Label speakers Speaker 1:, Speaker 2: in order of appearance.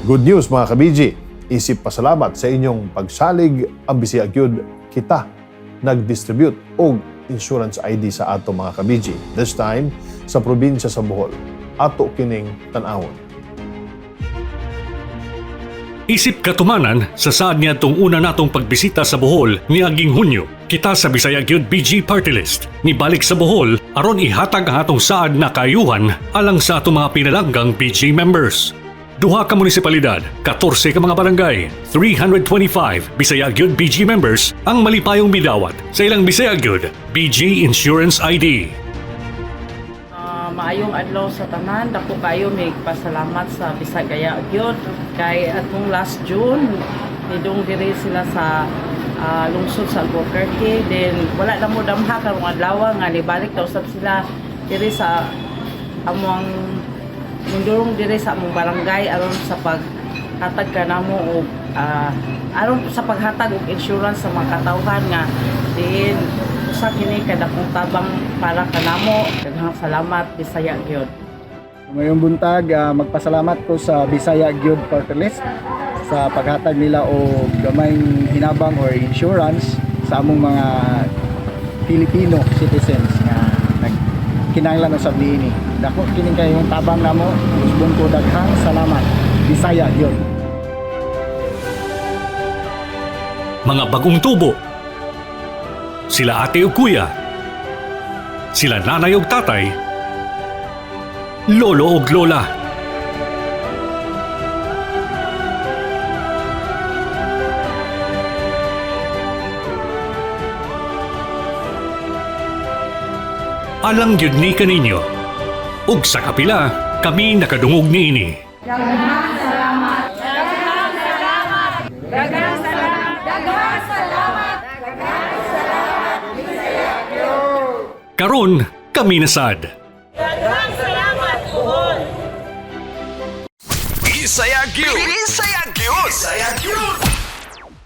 Speaker 1: Good news, mga ka-BG. Isip pasalamat sa inyong pagsalig ang Bisaya gyud kita nag-distribute og insurance ID sa ato, mga ka-BG. This time sa probinsya sa Bohol. Ato kining tan-awon.
Speaker 2: Isip katumanan sa saad niadtong una natong pagbisita sa Bohol niaging Hunyo, kita sa Bisaya Gyud BG Party List nibalik sa Bohol aron ihatag ang atong saad na kaayuhan alang sa atong mga pinalanggang BG members. Duha ka munisipalidad, 14 ka mga barangay, 325 Bisaya Gyud BG members ang malipayong midawat sa ilang Bisaya Gyud BG Insurance ID.
Speaker 3: Maayong adlaw sa tanan. Dako kayo mig pasalamat sa Bisaya gyud kay atong last June nidung diri sila sa lungsod sa Albuquerque. Then wala na mo damha karong adlaw nga nibalik daw usab sila diri sa among mundurong diri sa among barangay aron sa paghatag kanamo og aron sa paghatag og insurance sa mga katawhan nga diin usa kini kadakong tabang para kanamo. Daghang salamat, Bisaya gyud.
Speaker 4: Ngayong buntag, magpasalamat ko sa Bisaya Gyud Party List sa paghatag nila og gamayng hinabang or insurance sa among mga Filipino citizens nga nagkinahanglan usab niini. Dako kining kayong tabang namo. Usbon ko, daghang salamat, Bisaya Gyud.
Speaker 2: Mga bagong tubo, sila ate ug kuya, sila nanay ug tatay, lolo ug lola. Alang gyud ni kaninyo. Ug sa kapila, kami nakadungog niini.
Speaker 5: Daghang salamat. Daghang salamat. Daghang salamat. Daghang salamat.
Speaker 2: Karon, kami na sad.
Speaker 5: Daghang salamat, Bohol.
Speaker 6: Bisaya Gyud. Bisaya Gyud. Bisaya Gyud.